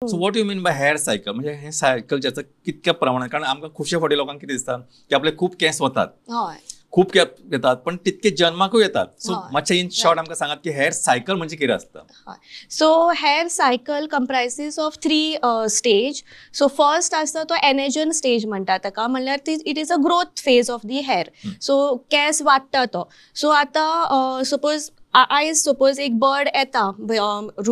So what you mean by hair cycle? म्हणजे हे cycle ज्याचं कितक्या प्रमाणात, कारण आमकां खुबशे फावटी लोकांक कितें दिसता की आपले खूब केंस वतात, खूब केंस येतात, पण तितके जन्माकूय येतात. सो मातशें इन शॉर्ट आमकां सांगात की हेअर सायकल म्हणजे कितें आसता. So hair cycle comprises of three stage. So first आसता तो एनेजन स्टेज म्हणटा ताका, म्हणल्यार ती it is a growth phase of the hair. So केंस वाडटा तो. सो आतां सपोज आयज सपोज एक बर्ड येता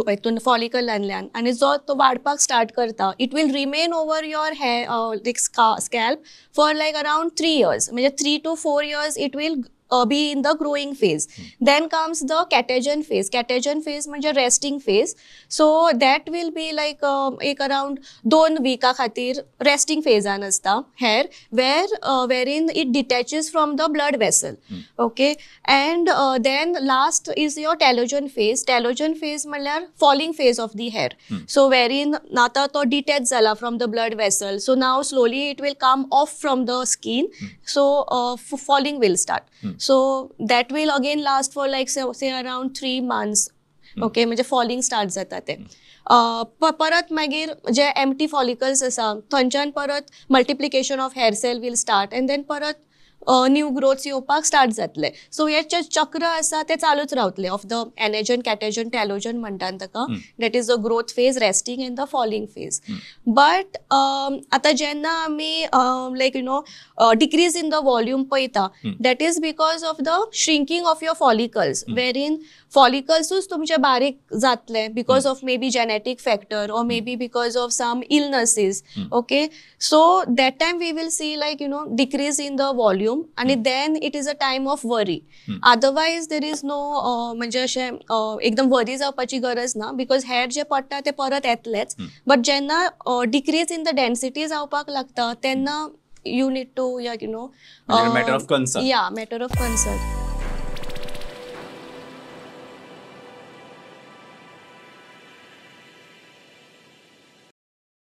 हितून फॉलिकलांतल्यान आनी जो तो वाडपाक स्टार्ट करता, it will remain over your hair like scalp for like around 3 years, म्हणजे 3 to 4 years it will be in the growing phase. Then comes the catagen phase. Catagen phase म्हणजे resting phase. So that will be like एक around 2 विका खातीर resting Fajans आसता hair, wherein it detaches from the blood vessel, okay? And then last is your telogen phase. Telogen phase म्हणल्यार falling phase of the hair. So wherein आतां तो detach जाला from the blood vessel, so now slowly it will come off from the skin, so falling will start. So that will again last for like say around 3 months, okay? म्हणजे falling start जाता ते. परत मागीर जे empty follicles आसा थंयच्यान परत multiplication of hair cell will start and then परत new growths येवपाक स्टार्ट जातले. सो हे जे चक्र आसा ते चालूच रावतले of the anagen, catagen, telogen म्हणटात ताका. That is the growth phase, resting and the falling phase. But आतां जेन्ना आमी like decrease in the volume पळयता, that is because of the shrinking of your follicles, wherein फॉलिकल्सूच तुमचे बारीक जातले because of maybe genetic factor or maybe because of some illnesses, okay? So that time we will see like decrease in the volume आणि then it is a time of worry. Otherwise there is no म्हणजे अशें एकदम वरी जावपाची गरज ना, because हेर जे पडटा ते परत येतलेच. बट जेन्ना डिक्रीज इन the density जावपाक लागता तेन्ना you need to yeah matter of concern. Yeah, matter of concern.